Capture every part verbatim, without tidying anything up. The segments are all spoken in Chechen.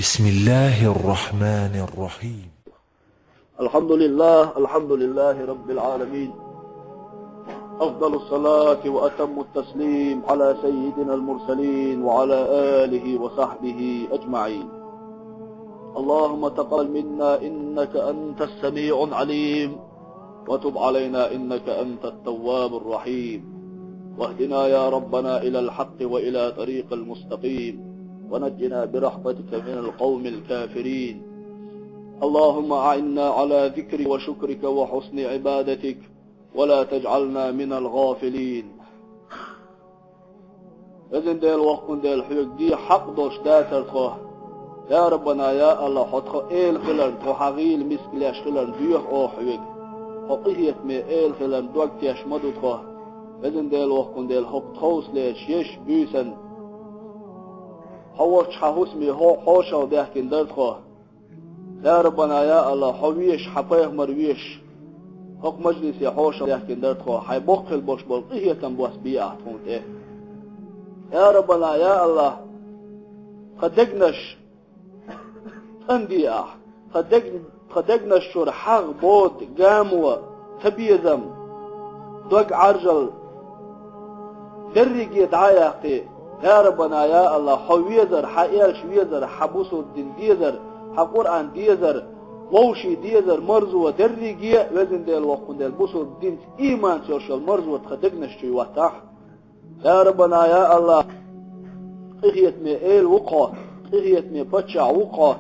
بسم الله الرحمن الرحيم. الحمد لله، الحمد لله رب العالمين. أفضل الصلاة وأتم التسليم على سيدنا المرسلين وعلى آله وصحبه أجمعين. اللهم تقبل منا إنك أنت السميع العليم، وتب علينا إنك أنت التواب الرحيم، واهدنا يا ربنا إلى الحق وإلى طريق المستقيم، ونجنا برحمتك من القوم الكافرين. اللهم أعنا على ذكرك وشكرك وحسن عبادتك، ولا تجعلنا من الغافلين. Везан Дела, воккха волча Дела, хьоьга де хьакъ долуш дацара тхо. Я Раббана, я АллахӀ, хьо тхо эла хиларна, тхо хьан гӀийла миска леш хиларна доьху оха хьоьга. Хьо къинхетаме эла хиларна дог теш ма ду тхо. Везан Дела, воккха волча Дела, хӀокху тховсалерчу ешшачу буьйсанна хьо волчу хьан хӀусаме хьо-, хьошалгӀа даьхкина дара тхо. Я Раббана, я АллахӀ, хьо везаш, хьан пайхамар везаш, хӀокху мажлисе хьошалгӀа даьхкина дара тхо, хьайн боккха хила болуш болу къинхетам бос бе ахь тхуна тӀе. Я Раббана, я АллахӀ, тхан дегнаш цӀанде ахь, тхан дег-, тхан дегнаш чуьра хьагӀ, бода, гамо, цабезам, дог Ӏаржал, дерриге дӀа а яккхий, я Раббана, я АллахӀ, хьо везар, хьан элча везар, хьан бусалба дин дезар, хьан Къуръан дезар, вовшийн дезар, марзо, дерриге а, Везан Дела, воккха волча Дела, бусалба динца, ийманца йолуш йолу марзо тхан дегнаш чу йоттахь. Я Раббана, я АллахӀ, къинхетаме эла ву-кх хьо, къинхетаме паччахь ву-кх хьо,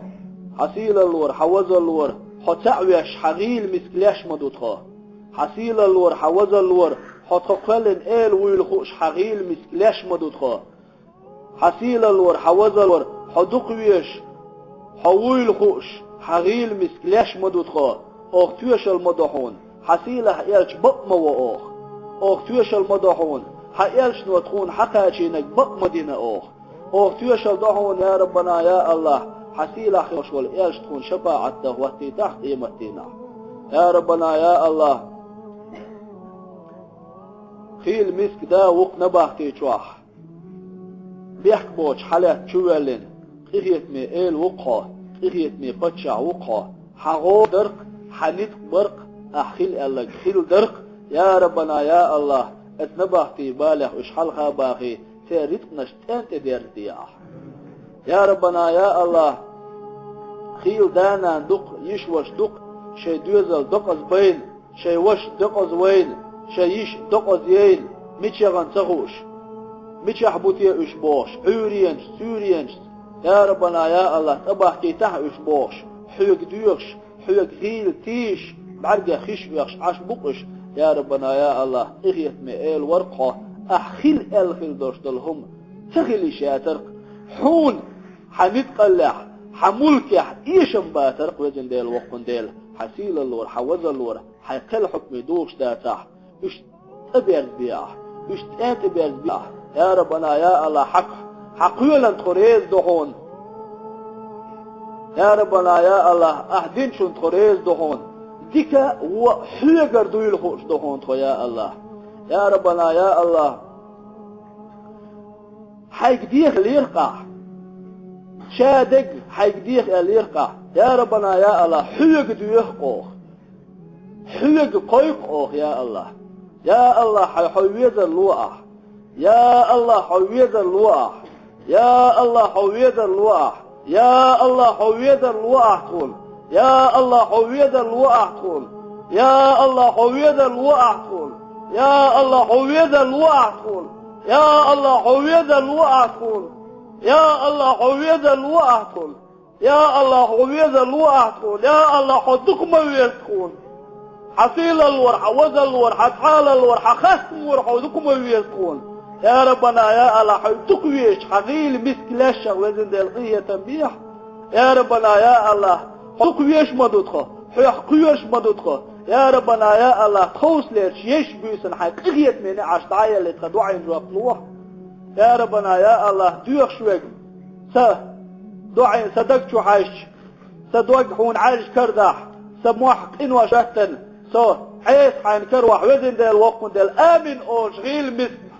хьан сийлаллора, хьан вазаллора, хьо цхьаъ веш, хьан гӀийла миска леш ма ду тхо. Хьан сийлаллора, хьан вазаллора, хьо тхо кхоьллина эла вуйла хууш, хьан гӀийла миска леш ма ду тхо. Хьан сийлаллора, хьан вазаллора, хьо дукха везаш, хьо вуйла хууш, хьан гӀийла миска леш ма ду тхо. Оха тоьшалла ма до хьуна, хьан сийлахь элча бакъ ма во оха. Оха тоьшалла ма до хьуна, хьан элчано тхуна хьакхачийнарг бакъ ма дина оха. Оха тоьшалла до хьуна, я Раббана, я АллахӀ, хьан сийлахь хилла волу элча тхуна шапаӀат дан хӀоттийтахь къематдийнахь. Я Раббана, я АллахӀ, хийла миска да ву-кх набахти чохь. Бехк боцуш хьан лаьтта чу воьллина, къинхетаме эла ву-кх хьо, къинхетаме паччахь ву-кх хьо, хьан гӀо дара-кх, хьан ницкъ бара-кх, ахь хила аьлларг хила дара-кх, я Раббана, я АллахӀ, оцу набахти балех уьш хьалха а бахий, церан рицкъанаш цӀен тӀе дерзаде ахь. Я Раббана, я АллахӀ, хийла да-нана ду-кх, йиша-ваша ду-кх, шайн доьзал докъазбайна, шайн ваша докъазвайна, шайн йиша докъазъяйна, мичахь ца хууш, мичахь бу те уьш бохуш, Ӏуьйренаш, суьйренаш, я Раббана, я АллахӀ, тӀебахкийтахь уьш бохуш, хьоьга доьхуш, хьоьга хийла тийшаш, бӀаьргех хиш оьхуш Ӏаш бу-кх уьш, я Раббана, я АллахӀ, къинхетаме эла вара-кх хьо, ахь хила аьлла хила долуш долу хӀума ца хила йиш яцара-кх, хьуна, хьан ницкъаллехь, хьан мулкехь эшам бацара-кх, Везан Дела, воккха волча Дела, хьан сийлаллора, хьан вазаллора, хьайн кхел хьукмий духуш дацахь, уьш тӀеберзабе ахь, уьш цӀен тӀе берзабе ахь. Я Раббана, я АллахӀ, хьан, хьан кхелана тхо реза ду хьуна. Я Раббана, я АллахӀ, ахь динчунна тхо реза ду хьуна. Дика а, вон а хьоьгара дуйла хууш ду хьуна тхо, я АллахӀ. Я Раббана, я АллахӀ, хьайга деха лерхкъахь. Ша дерг хьайга деха аьлла лерхкъахь. Я Раббана, я АллахӀ, хьоьга доьху оха. Хьоьга кхойкху оха, я АллахӀ. Я АллахӀ, хьо, хьо везар ло ахь. Я АллахӀ, хьо везар ло ахь. Я АллахӀ, хьо везар ло ахь. Я АллахӀ, хьо везар ло ахь тхуна. Я АллахӀ, хьо везар ло ахь тхуна. Я АллахӀ, хьо везар ло ахь тхуна. Я АллахӀ, хьо везар ло ахь тхуна. Я АллахӀ, хьо везар ло ахь тхуна. Я АллахӀ, хьо везар ло ахь тхуна. Я АллахӀ, хьо везар ло ахь тхуна. Я АллахӀ, хьо дукха ма веза тхуна. Хьан сийлаллора, хьан вазаллора, хьан цхьалаллора, хьан хастамора хьо дукха ма веза тхуна. Я Раббана, я АллахӀ, хьо дукха везаш, хьан гӀийла миска лешшехь, Везан Дела, къинхетам бехьа. Я Раббана, я АллахӀ, хьо дукха везаш ма ду тхо, хьох кхоьруш ма ду тхо. Я Раббана, я АллахӀ, тховсалерчу ешшачу буьйсанна хьайн къинхетаме неӀарш дӀа а елла тхан доӀина жоп лохьа. Я Раббана, я АллахӀ, доьхуш верг, сан доӀина, сан даг чу хьаьжча, сан дог хьуна Ӏаьржа карадахь, сан мохь къинош хӀоьттина, со Ӏеса хьайна каравахь, Везан Дела, воккха волча Дела, амин олуш гӀийла миска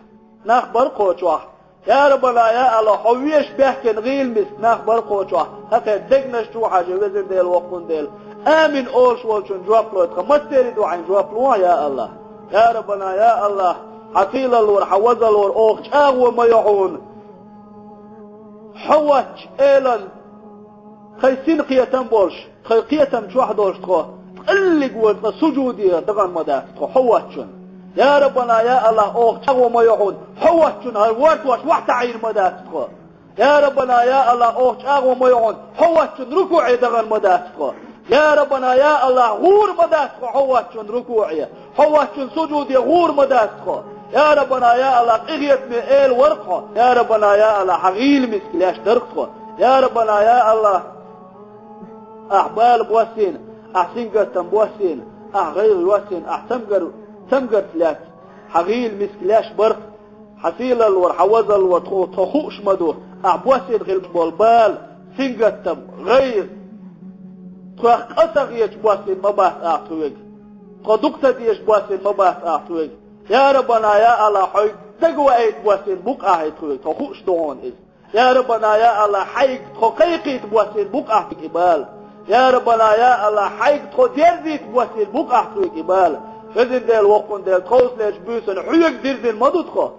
нах бара кхочохь. Я Раббана, я Аллах, хьо вешан баьхкина гӀийла миска нах бара тхо чохь, хӀокхеран дегнаш чу хьажа, везан Дела, воккхун Дела. Амин олуш волчун жоп лой тхо, массеран дуьхьа жоп лохьа, я Аллах. Я Раббана, я Аллах, хьан сийлаллора, хьан везаллора оха чӀагӀо ма йо хьуна. Хьо воцчу элан тхайн синкхетам болуш, тхайн кхетам чохь долуш тхо, кӀеллиг ван цкъа сужуде дахана ма дац тхо, хьо воцчунна. Я Раббана, я Аллах, оха чӀагӀо ма йо хьуна, хьо воцчунна хӀара вортош вахтаӀийр ма дац тхо. Я Раббана, я Аллах, оха чӀагӀо ма йо хьуна, хьо воцчунна рукуӀе дахана ма дац тхо. Я Раббана, я Аллах, гӀур ма дац тхо, хьо воцчунна рукуӀе. Хьо воцчунна сужуде гӀур ма дац тхо. Я Раббана, я Аллах, къинхетаме эла вара хьо. Я Раббана, я Аллах, хьан гӀийла миска леш дара тхо. Я Раббана, я Аллах, ахь бала боссийна, ахь сингаттам боссийна, ахь гӀайгӀа йоссийна, ахь цамгар, цамгарца лаьцна, хьан гӀийла миска леш бара. Хьан сийлаллора, хьан везаллора тхо, тхо хууш ма ду, ахь боссийна хилла болу бала, сингаттам, гӀайгӀа. Тхох къа ца хеташ боссийна ма бац ахь тхоьга. Тхо дукха ца дезаш боссийна ма бац ахь тхоьга. Я Раббана, я Аллах, хьоьга дагаваийта боссийна бу-кх ахь тхоьга, тхо хууш ду хьуна иза. Я Раббана, я Аллах, хьайга тхо кхайкхийта боссийна бу-кх ахь тхоьга и бала. Я Раббана, я Аллах, хьайга тхо дерзийта боссийна бу-кх ахь тхоьга и бала. Везан Дела, воккхун Дела, тховсалерчу буьйсанна хьоьга дирзина ма ду тхо.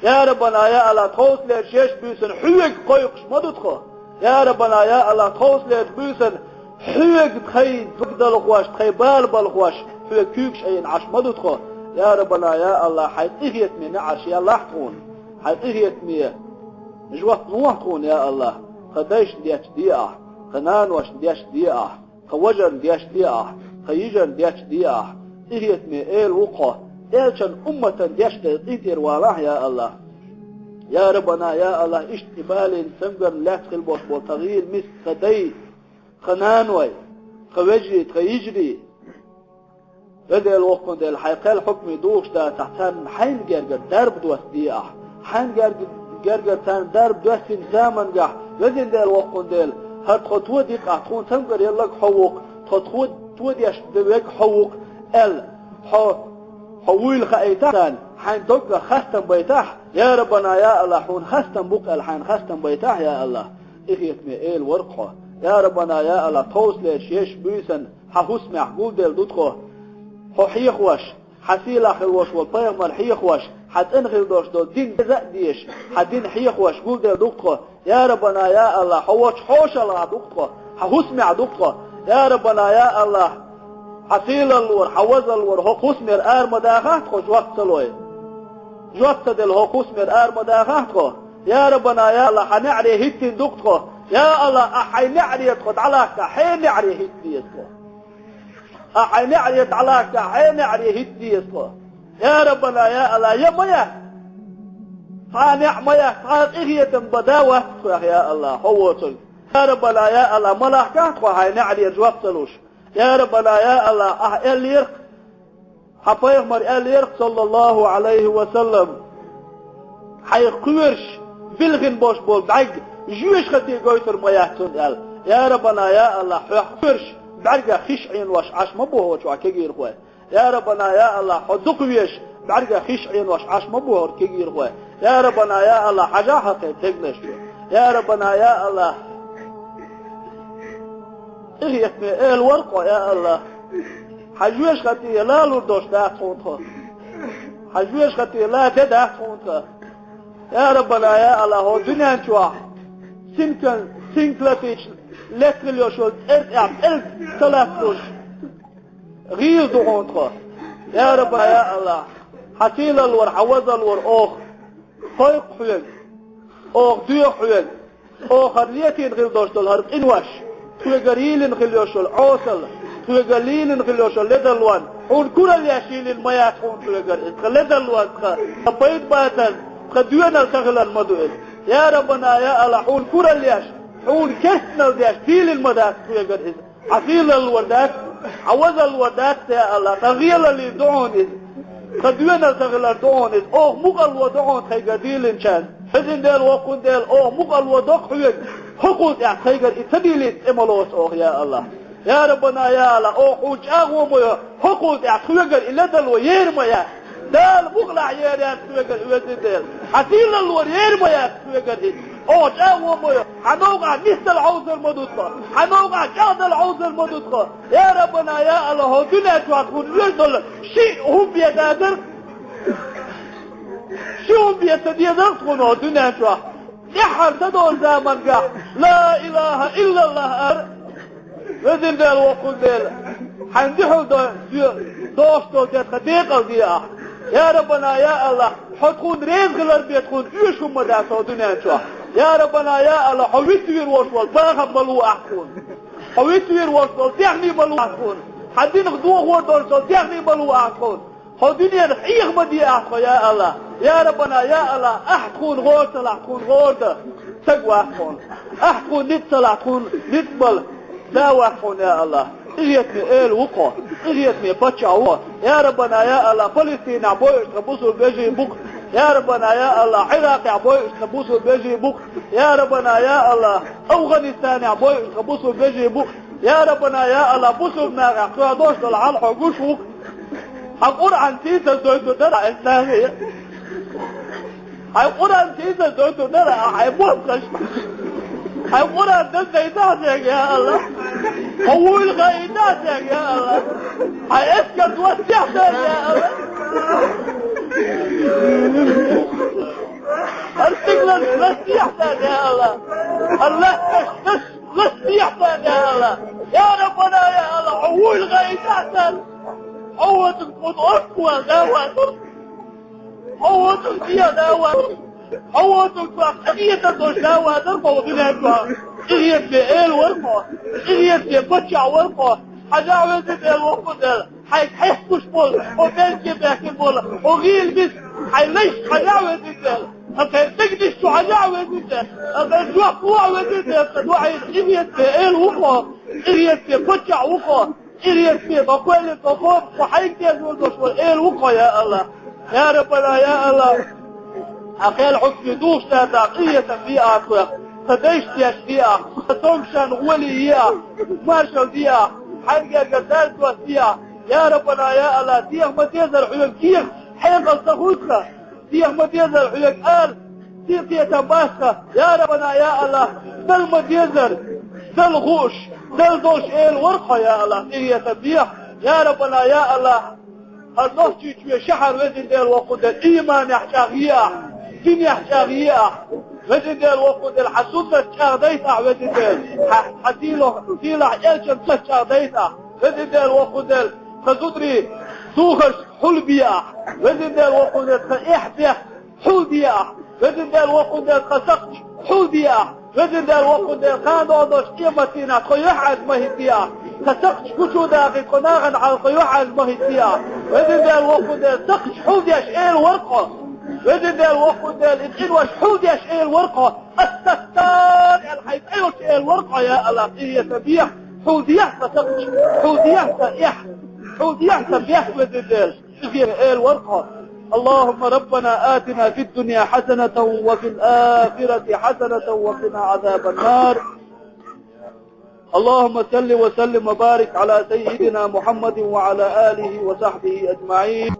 Я Раббана, я Аллах, тховсалерчу шерчу буьйсанна хьоьга кхойкхуш ма ду тхо. Я Раббана, я Аллах, тховсалерчу буьйсанна хьоьга тхайн дог далахош, тхайн бала балахош, хьоьга куьйгаш айина Ӏаш ма ду тхо. Я Раббана, я Аллах, хьайн къинхетаме неӀарш ялахь тхуна. Хьайн къинхетаме жоп лохьа тхуна, я Аллах. Тхан дайшна детташ де ахь, тхан наношна детташ де ахь. Тхан важарна деш де ахь, тхан йижарна деш де ахь, къинхетаме эла ву-кх хьо, элчан умматан деш де къинтӀера валахь, я Аллах. Я Раббана, я Аллах, иштта и балийна цамгарна лаьцна хилла болуш болу тхан гӀийла миска, тхан дай, тхан наной, тхан вежарий, тхан йижарий. Веза Дела, воккхун Дела, хьайн кхел хьукмий духуш дацахь, царна хьайна гергара дарба доссаде ахь. Хьайна герга-, гергара царна дарба доьссина замангахь, веза Дела, воккхун Дела, хӀара тхо тоде-кх ахь, тхуна цамгар елларг хьо ву-кх, тхо тхо-, тодеш верг хьо ву-кх, аьлла, хьо, хьо вуйла хаийтахь царна, хьайн доггах хастам байтахь, я Раббана, я Аллах, хьуна хастам бу-кх аьлла, хьайна хастам байтахь, я Аллах, къинхетаме эла вара-кх хьо. Я Раббана, я Аллах, тховсалерчу шерчу буьйсанна хьан хӀусамехь гулделла ду тхо. Хьо хьехош, хьан сийлахь хилла волуш волу пайхамар хьехош, хьан цӀена хилла долуш долу дин деза а дезаш, хьан дин хьехош гулделла ду-кх тхо. Я Раббана, я Аллах, хьо волчу хьошалгӀахь ду-кх тхо, хьан хӀусамехь ду-кх тхо. Я Раббана, я Аллах, хьан сийлаллора, хьан везаллора хӀокху хӀусамера ара ма дахахь тхо, жоп ца лой. Жоп ца делла хӀокху хӀусамера ара ма дахахь тхо. Я Раббана, я Аллах, хьан неӀаре хӀиттина ду-кх тхо. Я Аллах, ахь хьайн неӀаре тхо дӀалахкахь, хьенан неӀаре хӀитта деза тхо. Ахь хьайн неӀаре дӀалахкахь, хьенан неӀаре хӀитта деза тхо. Я Раббана, я Аллах, я ма яц. Цхьа а неӀ ма яц, цхьа а къинхетам бан да вац тхох, я Аллах, хьо воцург. Я Раббана, я Аллах, ма лахкахь тхо хьайн неӀаре жоп ца луш. Я Раббана, я Аллах, ахь аьллера-кх, хьан пайхамар аьллера-кх, саллаллаху Ӏалайхи ва саллам, хьайх кхоьруш билхина болуш болу бӀаьрг жоьжахате гойтур ма яц цунна аьлла. Я Раббана, я Аллах, хьох кхоьруш бӀаьргах хиш Ӏенош Ӏаш ма бу хьо чохь кегийрхой. Я Раббана, я Аллах, хьо дукха везаш бӀаьргах хиш Ӏенош Ӏаш ма бу хӀара кегийрхой. Я Раббана, я Аллах, хьажахь хӀокхеран дегнаш чу. Я Раббана, я Аллах, къинхетаме эла вара-кх хьо, я Аллах. Хьан жоьжахате лалур долуш дац хьуна тхо. Хьан жоьжахате ла де дац хьуна тхо. Я Раббана, я Аллах, хӀокху дуьнен чохь синкан, синкалатича летта хилла йолуш йолу цӀеран тӀехь пӀелг ца латталуш гӀийла ду хьуна тхо. Я Раббана, я Аллах, хьан сийлаллора, хьан везаллора оха кхойкху хьоьга, оха доьху хьоьга, оха хӀара летийна хилла долуш долу хӀара къинош, тхоьгара йийлина хилла йолуш йолу Ӏесалла, тхоьгара йийлина хилла йолуш йолу ледарлонна, хьуна куралла еш йийлина ма яц хьуна тхоьгара иза, тхан ледарлонна тхан, тхан пайда бацарна, тхан доьналла ца хиларна ма ду иза. Я Раббана, я Аллах, хьуна куралла еш, хьуна керстаналла деш, дийлина ма дац тхоьгара иза. Хьан сийлаллора дац, хьан везаллора дац, я Аллах, тхан гӀелалле ду хьуна иза. Тхан доьналла ца хилар ду хьуна иза. Оха мукъарло ду хьуна тхайгара дийлинчарна. Везан Дела, воккхун Дела, оха мукъарло до-кх хьоьга. ХӀокхул тӀехь тхайгара и ца дийлийта цӀе ма лоцу оха, я Аллах. Я Раббана, я Аллах, оха хьуна чӀагӀо ма йо, хӀокхул тӀехь тхоьгара и ледарло ер ма яц. Дала мукъалахь ер яц тхоьгара, везан Дела. Хьан сийлаллора ер ма яц хьоьгара иза. Оха чӀагӀо ма йо. Хьан новкъахь нисдала хьовсар ма ду тхо. Хьан новкъахь чӀагӀдала хьовсар ма ду тхо. Я Раббана, я АллахӀ, хьо дуьнен чохь тхуна оьшуш долу шиъ хӀума бен дезара. Ши хӀума бен ца дезара тхуна хьо дуьнен чохь. ТӀаьххьара ца долу замангахь «Ла илаха иллаллах» ара. Везан Дела, воккхун Дела, хьайн дуьхьал до-, доьхуш долу дерг тхан декъала де ахь. Я Раббана, я АллахӀ, хьо тхуна реза хилар бен тхуна оьшуш хӀума ма дац хьо дуьнен чохь. Я Раббана, я АллахӀ, хьо вицвийр волуш волу бахам ма ло ахь тхуна. Хьо вицвийр волуш волу техне ма ло ахь тхуна. Хьан динах дохор долуш долу техне ма ло ахь тхуна. Хьо дуьненах Ӏеха ма де ахь тхо, я АллахӀ. Я Раббана, я АллахӀ, ахь тхуна гӀора ца лахь, тхуна гӀора дан стаг вац тхуна. Ахь тхуна ницкъ ца лахь, тхуна ницкъ бала да вац тхуна, я АллахӀ. Къинхетаме Эла ву-кх хьо, къинхетаме паччахь ву-кх хьо. Я Раббана, я АллахӀ, Палестинехь бойуш тхан бусулба вежарий бу-кх. Я Раббана, я АллахӀ, Ӏиракъехь бойуш тхан бусулба вежарий бу-кх. Я Раббана, я АллахӀ, АфгӀанистанехь бойуш тхан бусулба вежарий бу-кх. Я Раббана, я АллахӀ, бусулба нахехь хьоьга долуш долу хьал хьо гуш ву-кх. Хьан Къуръан сийсаз дойтур дара ахь, Исламий? Хьайн Къуръан сийсаз дойтур дара ахь, хьайн мостагӀашна? Хьайн Къуръан дан дайта ахь цаьрга, я АллахӀ? Хьо вуйла хаийта ахь цаьрга, я АллахӀ? Хьайн эскарш ластехь цаьрга, я АллахӀ? ХӀара стигалш ластехь цаьрга, я АллахӀ? ХӀара лаьтташ ластехь цаьрга, я АллахӀ? Я Раббана, я АллахӀ, хьо вуйла хаийта ахь цаьрга? Хьо воцург тхуна орца ван да вацара. Хьо воцург дегӀ да вацара. Хьо воцург тхох къинхетам долуш да вацара хьо дуьнен чохь. Къинхетаме Эла вара хьо. Къинхетаме паччахь вара хьо. Хьажахь, Везан Дела, воккхун Дела, хьайга хьехкаш болу, хьо белхе баьхкина болу, хьо гӀийла биса, хьайн лайш хьажахь, Везан Дела. Ткъа тхайн дегнаш чу хьажахь, Везан Дела. Ткъа жоп лохь, Везан Дела, тхан дуӀайна. Къинхетаме Эла ву хьо. Къинхетаме паччахь ву хьо. Къинхетаме, ма кхоьллина, ма кхоба, хьайга деза ван долуш волу Эла ву хьо, я АллахӀ. Я Раббана, я АллахӀ, хьан кхел хьуьгчу духуш дацахь, къинхетам де ахь тхох, тхан дайшна деш де ахь, тхан цомгушчарна гӀоли е ахь, маршалла де ахь, хьайна гергара даржаш де ахь. Я Раббана, я АллахӀ, деха ма дезара хьоьга, деха хьекъал ца хуьлу тхан. Деха ма дезара хьоьга ала, сий-кхетам бац тхан, я Раббана, я АллахӀ, дала ма дезара, дала хууш, дала долуш Эла вара хьо, я АллахӀ, къинхетам беха, я Раббана, я АллахӀ. ХӀара Нохчийчоь шахьар, Везан Дела, воккхун Дела, ийманехь чӀагӀъе ахь, динехь чӀагӀъе ахь, Везан Дела, воккхун Дела, хьан суннат чӀагӀдайта ахь, Везан Дела, хьан, хьан сийлахь, сийлахь элчан суннат чӀагӀдайта ахь, Везан Дела, воккхун Дела, тхан зударийн духарш хьулбе ахь, Везан Дела, воккхун Дела, тхан эхь-бех хьулде ахь. Везан Дела, воккхун Дела, тхан сакхташ хьулде ахь. Везан Дела, воккхун Дела, кхана догӀу долчу къематдийнахь тхо юьхьӀаьржа ма хӀиттаде ахь. Тхан сакхташ гучу дахийта, тхо нахана хьалха юьхьӀаьржа ма хӀиттаде ахь. Везан Дела, воккхун Дела, сакхташ хьулдеш Эла вара хьо. Везан Дела, воккхун Дела, и къинош хьулдеш Эла вара хьо. Ас-Саттар аьлла хьайн цӀе йолуш Эла вара хьо, я АллахӀ, къинхетам беха, хьулдехьа тхан сакхташ, хьулдехьа тхан эхь, хьулдехьа тхан бех, Везан Дела. Эла вара хьо. اللهم ربنا آتنا في الدنيا حسنة وفي الآخرة حسنة وقنا عذاب النار. اللهم صل وسلم وبارك على سيدنا محمد وعلى آله وصحبه أجمعين.